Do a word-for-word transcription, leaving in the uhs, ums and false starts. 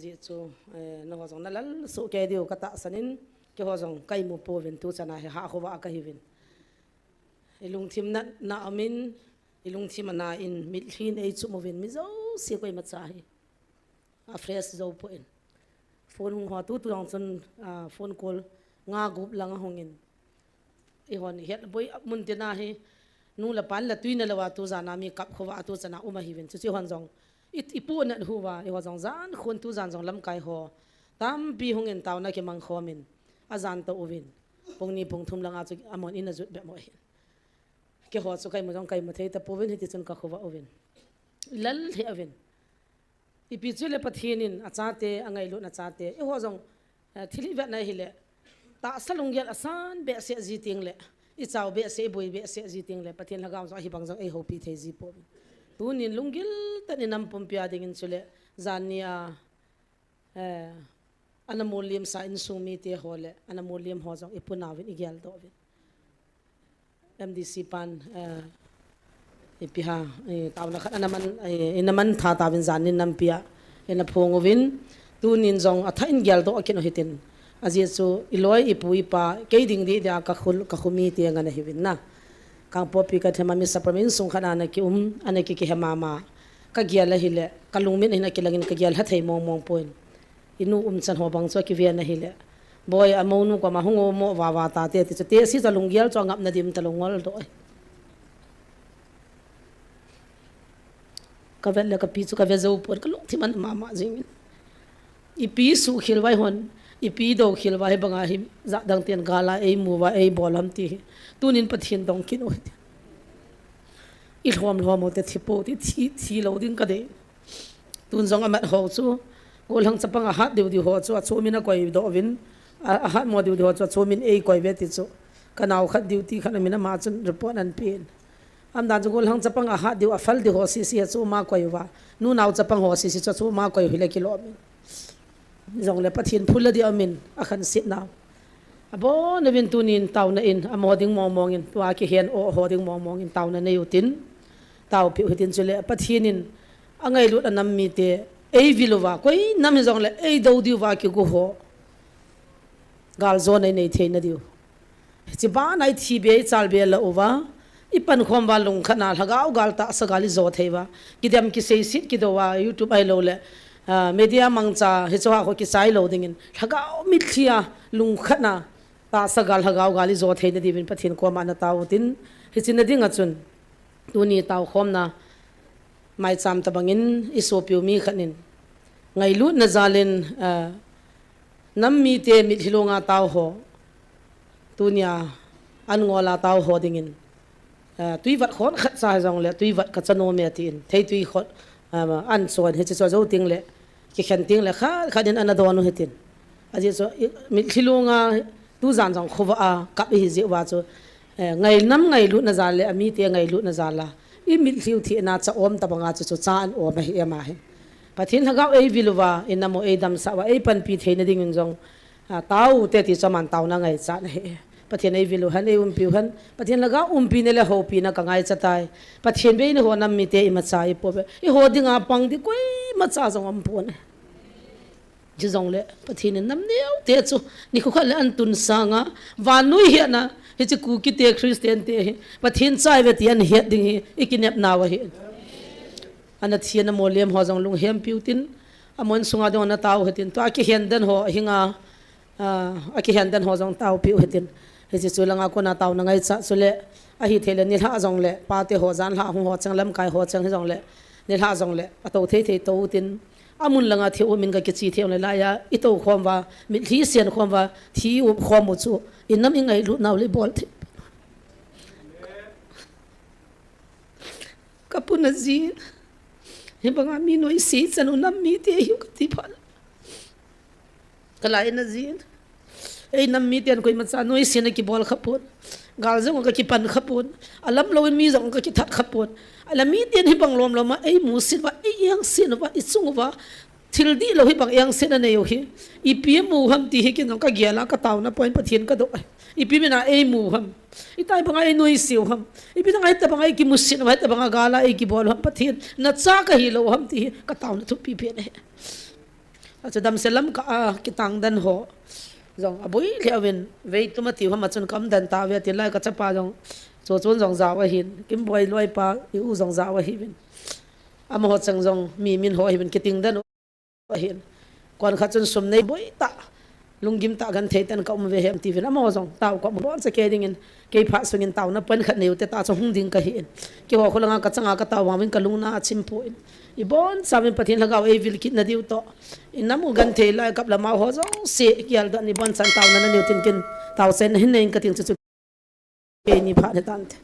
Ajeh chu, eh, nangho jong nalal soh kei diu katahsan in, keiho jong ka imu pouvin tuchan a hi hahkhova kahiuvin. Ilungthim natna aumin, ilungthim ana in, mitlhi in eichum uvin, mi jouse koimacha hi. A fresh jou poi. Phone hung ho tutu jong chun, ah, phone call nga gup lang ahung in. Eihon het boi mun tina hi, nu le pa le tui nalou a tujan a mi kap khova tuchan a um ahiuvin. Chuche hon jong, i, ipohnat uva, eiho jong jan khun tujan jong lamkai ho tampi hung in taona kimang khom in, ajan tou uvin. Pung ni pung thum lang a chu amahon in ajut bep mo hin. Keiho chu ka imu jong ka imu thei tapouvin, hiti chun kakhovah uvin. Ilal lheh uvin. Ipi chu le Pathen in achate, angailutna chate. Eiho jong, eh, thil ivetna hile, tahsa lunggel asan behseh ji teng le, ichao behseh, iboi behseh ji teng le, Pathen lhagao jong ahibang jong eihoupi thei ji pouvin. Tunin lunggil tah in inam pumpi a dingin chule, janni a, eh, ana molem sa insung mite ho le, ana molem ho jong ipunauvin igeldoh uvin. M D C pan, eh, ipi ham, eh, taona khat ana man, eh, ina man tha tauvin janni nampi a, ina phong uvin, tunin jong athah in geldoh kit u hitin. Ajeh chu, iloi, ipu, ipa, kei ding ding dia kakhu, kakhu mite ngen ahiuvin na. Kangpokpi kathem a mi saprami insung khat a ana kium, ana ki, kihe mama. Kagel ahile, kalungmit a hin akilang in kagel lha thei mong mong poi. Inu umchan ho bang chu akiven ahile, boi, amounu koma hung o mo vava tate, ti chu tesi chu lunggel chu angapna dim talou ngol doh. Kavet le kapi chu kave jou pon, kalungthim ana mama jingin. Ipi suhkhel uva eihon, ipi doukhel uva hibanga hi, jat dang ten gal a eimu uva eibol ham ti hi. Tunin Pathen dong kit u hite. Ilhom lhom u te thi pou ti, thi, thi lou ding kadei. Tun jong amat ho chu, gollhang chapang ahat diu diu ho chu, achomin akoidoh uvin, a, ahat mo diu diu ho chu, achomin eikoi uve ti chu. Kanao khat duty khat amin ama chun report ana pen. Aumdan chu gollhang chapang ahat diu, aphal diu ho sese hi achom a koi uva. Nunao chapang ho sese chu achom a koi u hile kilom in. Jongle Pathen phul a dia min akhansetnau. Abon uvin tunin taona in, amaho ding mong mong in, tua kihen o ho ding mong mong in taona nei utin. Taopeh u hitin chule Pathen in angailut anam mite eivil uva, koi nam hijongle eidou diu va kigo ho. Galjona inei theina diu. Hiche bana ithi be, ichal be la uva, ipankhom uva lungkhat na, lhagao gal tahsa gal ijo thei uva. Kidem kiseiset kidou a, YouTube ahilou le, ah, media mangcha, hiche ho kichai lou dingin. Lhagao mitlhi a, lungkhat na, tahsa gal, lhagao gal ijo theina diuvin Pathen koma ana tao utin. Hiche na dinga chun, tuni taokhomna, maicham tabangin isopiu mi khat in ngailutna jal in, ah, nam mite mitlhi lunga tao ho, tunia an ngol a tao ho dingin, ah, tuivat khon khat cha hijongle tuivat kacha nom e tin, theitui khon, ah, an chon hiche chu jou teng le, kikhen teng le khat khat in ana don u hitin. Ajeh chu, i, mitlhi lunga tujan jong khovah a kap ihi jeh uva chu, eh, ngainam ngailutna jal le, amite ngailutna jal a, imitlhi u thina cha um tabanga chu, chu cha ana um ahi ema hi. Pathen lhagao eivil uva, inam u eidamsah uva, eipanpi theina dingin jong, ah, tao u hite ti chu aman taona ngaichatna ahi. Pathen eivil u hen, eiumpi u hen, Pathen lhagao umpina le houpina kangaicha tai. Pathen beina ho nam mite imacha ipo uve. Eiho dinga pang ding koimacha jong aumpon e. Hijongle, Pathen in nam neote chu, nikho khat le an tun sanga, vannoi hetna, hiche Kukite Christian te hi, Pathen cha ive ti ana het ding hi, ikinepnau ahi. Ana thi ana molem ho jong lunghempiu tin, amon sunga dong ana tao u hitin, tua kihen den ho, hinga, ah, akihen den ho jong taopeh u hitin. Hiche chu langa kona taona ngaichat chule, ahithei le nilhah jongle, pate ho janlhah hung ho cheng lamkai ho cheng hijongle, nilhah jongle, atou thei thei tou utin, amun langa thi umin kakiche thei jongle laiya, itou khom uva, mitlhi sen khom uva, thi up khom u chu, inam ingailut nau le ibol thei. Kapuna jin, hibanga mi noise chan u nam mite hiu kati phat. Kalaina jin. Einam miten koimacha noise na kibol khapon. Gal jong kakipan khapon. Alam louvin mi jong kakithat khapon. Ala miten hibang lom loma eimusit uva, eiengset uva, ichung uva. Thil dihlou hibang engsetna nei u hi. Ipi amu ham ti hi ken jong kagel a kataona poi Pathen kadoh. Ipi mina eimu ham. Itai banga einoise u ham. Ipi banga itabanga eikimusit uva, itabanga gal a eikibol u ham Pathen. Nacha kahilou ham ti hi kataona thupi pen ahi. Achu damsel lam kah a kitang den ho jong aboi lheh uvin, vei tum a tiu ham a chun ka um den tauve, ati lai ka chapa jong chu chun jong jao ahin, Kimboi loipa i u jong jao ahiuvin. Amaho chang jong mi min ho ahiuvin, kiting den u ahin. Kon khat chun sum nei boi tah, lunggim tah, genthei tah in ka um ve hem tiuvin, amaho jong tao ka um boncha kei dingin, kei phat sungin taona point khat nei u te tah chu hung ding ka hin. Keiho kho langa ka changa ka tao vang uvin ka lungna a chim poi. Ibonchauvin Pathen Lhagao eivil kit na diu toh, i nam u genthei lai kap lama ho jouse kial doh in, ibonchan taona na nei u tin kin, taosen na hin nei in ka ting chu chu keini phat hi tante.